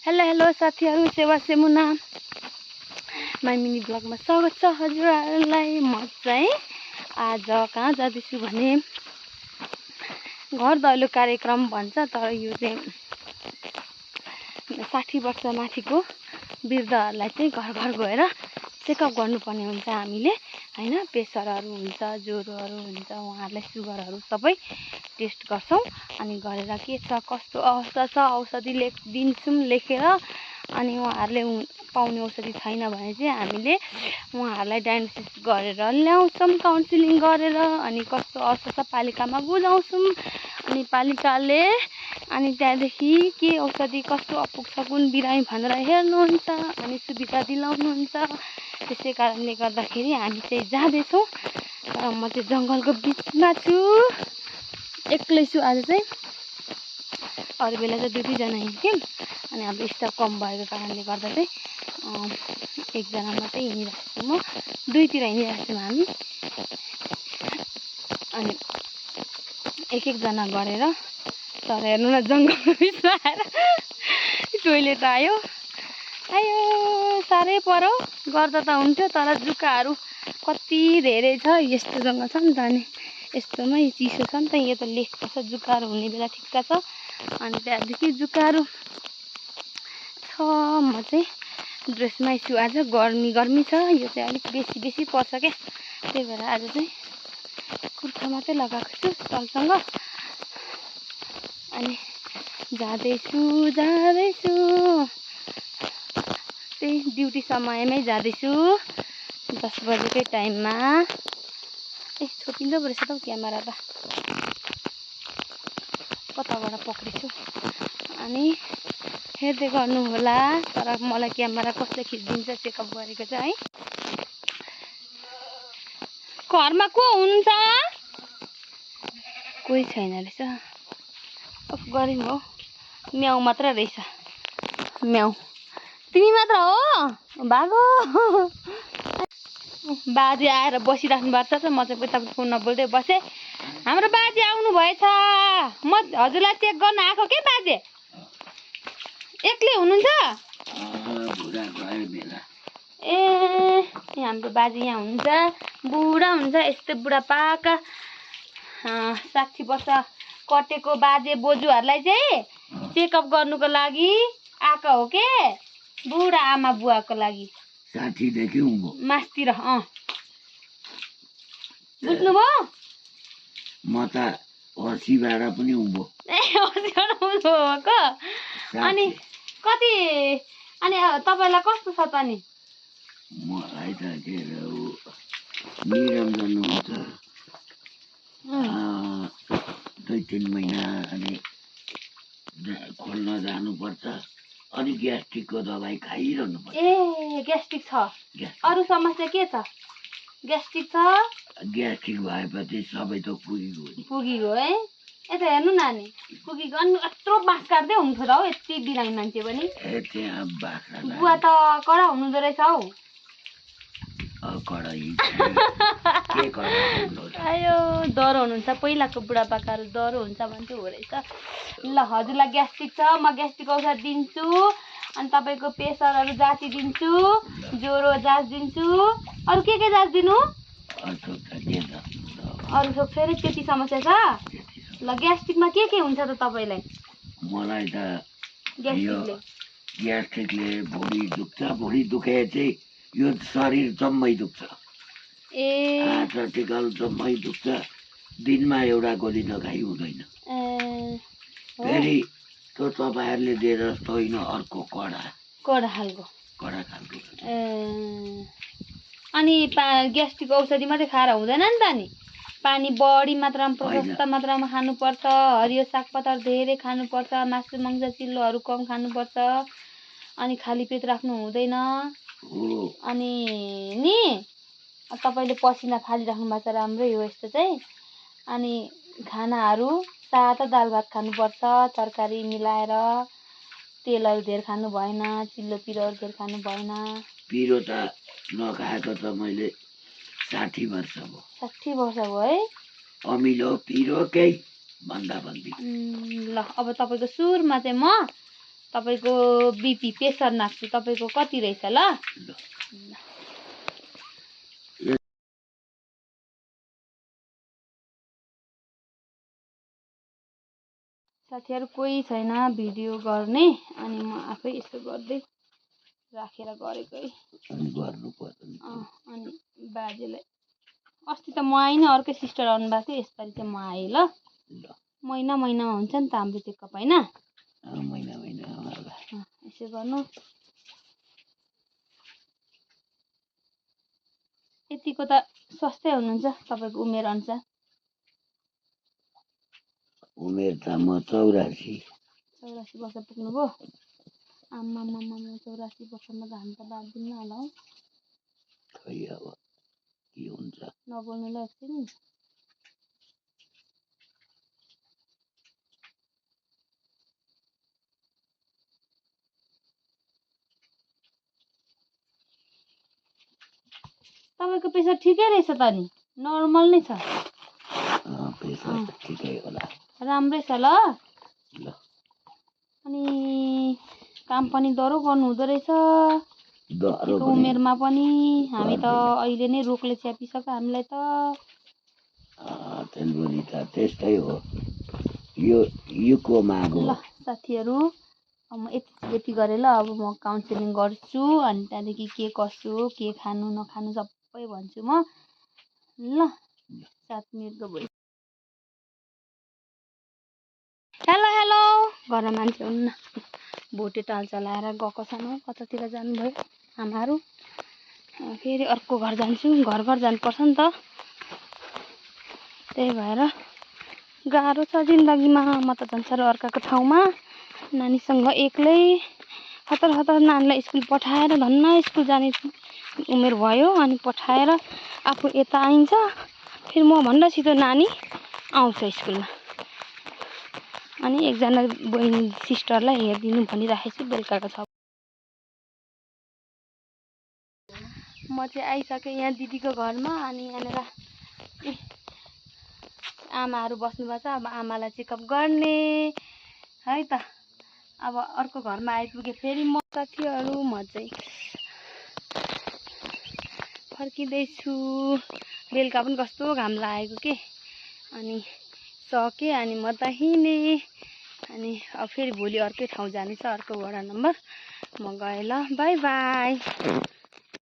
Hello साथीहरु, सेवा सेमुना my mini ब्लगमा स्वागत छ हजुरहरुलाई। म चाहिँ आज कहाँ जाँदैछु भने घर दैलो कार्यक्रम भन्छ, तर यो चाहिँ 60 वर्ष माथिको वृद्धहरुलाई चाहिँ घर घर गएर चेकअप गर्नुपर्ने हुन्छ हामीले हैन। प्रेसरहरु हुन्छ, ज्वरोहरु हुन्छ, उहाँहरुलाई सुगरहरु सबै टेस्ट गर्छौं अनि गरेर के छ कस्तो अवस्था छ औषधि दिन्छौं लेखेर। अनि उहाँहरुले पाउने औषधि छैन भने चाहिँ हामीले उहाँहरुलाई डायग्नोसिस गरेर ल्याउँछौं काउन्सिलिङ गरेर। अनि कस्तो अवस्था छ पालिकामा बुझाउँछौं अनि पालिकाले अनि त्यहाँदेखि के औषधि कस्तो अपुग छ कुन बिरामी भनेर हेर्नुहुन्छ अनि सुविधा दिलाउनुहुन्छ। त्यसै कारणले गर्दाखेरि हामी चाहिँ जाँदैछौं। तर म चाहिँ जंगलको बीचमा छु, एक्लै छु आज चाहिँ। अरू बेला चाहिँ 2-3 जना हिँड्थ्यौं अनि अब स्टाफ कम भएको कारणले गर्दा चाहिँ एकजना मात्रै हिँडिरहेको छु म। 2तिर हिँडिरहेको छौँ हामी अनि एक जना गरेर। तर हेर्नु न जंगलको बीचमा आएर टोइलेट आयो साह्रै परो गर्दा त हुन्थ्यो, तर जुकाहरू कति धेरै छ। यस्तो जंगल छ नि त अनि यस्तोमै चिसो छ नि त, यो त लेखको छ जुकाहरू हुने बेला ठिक्क छ। अनि त्यहाँदेखि जुकाहरू छ। म चाहिँ ड्रेसमै छु आज, गर्मी छ, यो चाहिँ अलिक बेसी पर्छ क्या, त्यही भएर आज चाहिँ कुर्ता मात्रै लगाएको छु सलसँग। अनि जाँदैछु त्यही ड्युटी समयमै जाँदैछु 10 बजेकै टाइममा। छोपिँदो रहेछ त क्यामेरा त, कताबाट पक्रेछु अनि हेर्दै गर्नु होला। तर मलाई क्यामेरा कसले खिचिदिन्छ चेकअप गरेको चाहिँ है। घरमा को हुनुहुन्छ? कोही छैन रहेछ। अफ गरिम हो, म्याउ मात्र रहेछ। म्याउ तिमी मात्र हो भागो। बाजे आएर बसिराख्नु भएको छ, म चाहिँ यता फोन नबोल्दै बसेँ। हाम्रो बाजे आउनु भएछ, म हजुरलाई चेक गर्न आएको के। बाजे एक्लै हुनुहुन्छ? ए हाम्रो बाजे यहाँ हुनुहुन्छ, बुढा हुनुहुन्छ, यस्तो बुढापाका 60 वर्ष कटेको बाजे बोजूहरूलाई चाहिँ चेकअप गर्नुको लागि आएको हो के, बुढा आमा बुवाको लागि। 60 देखि उँभो मास्तिर बुझ्नुभयो? म त 80 बाट पनि उँभो। ए 80 बाट उँभो भएको? अनि कति, अनि तपाईलाई कस्तो छ त? अनि मलाई त के निरम गर्नुहुन्छ 2-3 महिना अनि खोल्न जानुपर्छ। अनि ग्यास्ट्रिकको दबाई खाइरहनु पर्छ। ए ग्यास्ट्रिक छ? अरू समस्या के छ? ग्यास्ट्रिक छ? ग्यास्ट्रिक भएपछि सबै त पुगिगयो है। यता हेर्नु नानी, पुगिगयो। अनि यत्रो बाँस काट्दै हुन्थ्यो र हौ यति बिरामी मान्छे पनि। त्यहाँ बाख्रा बुवा त कडा हुनुहुँदो रहेछ हौ। आयो डरो हुनुहुन्छ, पहिलाको बुढापाकाहरू डरो हुन्छ भन्थ्यो हो रहेछ। ल हजुरलाई ग्यास्ट्रिक छ, म ग्यास्ट्रिक औषध दिन्छु अनि तपाईँको प्रेसरहरू जाँची दिन्छु, ज्वरो जाँच दिन्छु। अरू के जाँच दिनु? अरू थोक फेरि त्यति समस्या छ? ल ग्यास्ट्रिकमा के हुन्छ त तपाईँलाई? मलाई त ग्यास्ट्रिकले भुँडी दुख्छ। भुँडी दुखे चाहिँ यो शरीर जम्मै दुख्छ। टिकल जम्मै दुख्छ। दिनमा एउटा गोली नखाइ हुँदैन। फेरि त्यो तपाईँहरूले दिएर जस्तो होइन, अर्को कडा खालको। अनि ग्यास्ट्रिक औषधि मात्रै खाएर हुँदैन नि त। नि पानी बढी मात्रामा प्रशस्त मात्रामा खानुपर्छ, हरियो सागपातहरू धेरै खानुपर्छ, मासु मांस चिल्लोहरू कम खानुपर्छ, अनि खाली पेट राख्नु हुँदैन। अनि नि तपाईले पसिना फालिराख्नु भएको छ, राम्रै हो यस्तो चाहिँ। अनि खानाहरू सादा दाल भात खानुपर्छ, तरकारी मिलाएर। तेलहरू धेर खानु भएन, चिल्लो पिरोहरू धेर खानु भएन। पिरो त नखाएको त मैले 60 वर्ष भयो। 60 वर्ष भयो है। अमिलो पिरो केही भन्दा भन्दी। ल अब तपाईको सुरमा चाहिँ म तपाईँको बिपी प्रेसर नाप्छु तपाईँको कति रहेछ ल साथीहरू कोही छैन भिडियो गर्ने अनि म आफै यस्तो गर्दै राखेर गरेकै अनि बाजेलाई अस्ति त म आइनँ अर्कै सिस्टर आउनु भएको थियो यसपालि चाहिँ म आएँ ल महिनामा हुन्छ नि त हाम्रो चेकअप होइन यसो गर्नु यतिको त स्वास्थ्य हुनुहुन्छ तपाईँको उमेर अनुसार उमेर त म 84 वर्ष पुग्नुभयो आम्मा 84 वर्षमा त हामी त बाँच्दिनँ होला हौ खै अब के हुन्छ नबोल्नुलाई एकछिन तपाईँको प्रेसर ठिकै रहेछ त नि नर्मल नै छ प्रेसर ठिकै होला राम्रै छ ल अनि काम पनि दह्रो गर्नु हुँदो रहेछ उमेरमा पनि हामी त अहिले नै रोगले च्यापिसक्यो हामीलाई त तेलबोली त त्यस्तै हो यो माग हो ल साथीहरू म यति गरेँ ल अब म काउन्सिलिङ गर्छु अनि त्यहाँदेखि के कसो के खानु नखानु सबै भन्छु म ल 7 मिनेटको भयो हेलो घरमा मान्छे हुन्न भोटे टाल चलाएर गएको छन् कतातिर जानुभयो आमाहरू फेरि अर्को घर जान्छु घर जानुपर्छ नि त त्यही भएर गाह्रो छ जिन्दगीमा म त झन् साह्रो अर्काको ठाउँमा नानीसँग एक्लै हतार नानीलाई स्कुल पठाएर धन्न स्कुल जाने उमेर भयो अनि पठाएर आफू यता आइन्छ फेरि म भन्दा छिटो नानी आउँछ स्कुलमा अनि एकजना बहिनी सिस्टरलाई हेरिदिनु भनिराखेको छु बेलुकाको 6 म चाहिँ आइसकेँ यहाँ दिदीको घरमा अनि यहाँनिर आमाहरू बस्नुभएको छ अब आमालाई चेकअप गर्ने है त अब अर्को घरमा आइपुगेँ फेरि म साथीहरू म चाहिँ फर्किँदैछु बेलुका पनि कस्तो घाम लागेको के अनि सकेँ अनि म त हिँडेँ अनि अब फेरि भोलि अर्कै ठाउँ जानु छ अर्को वडा नम्बर म गएँ ल बाई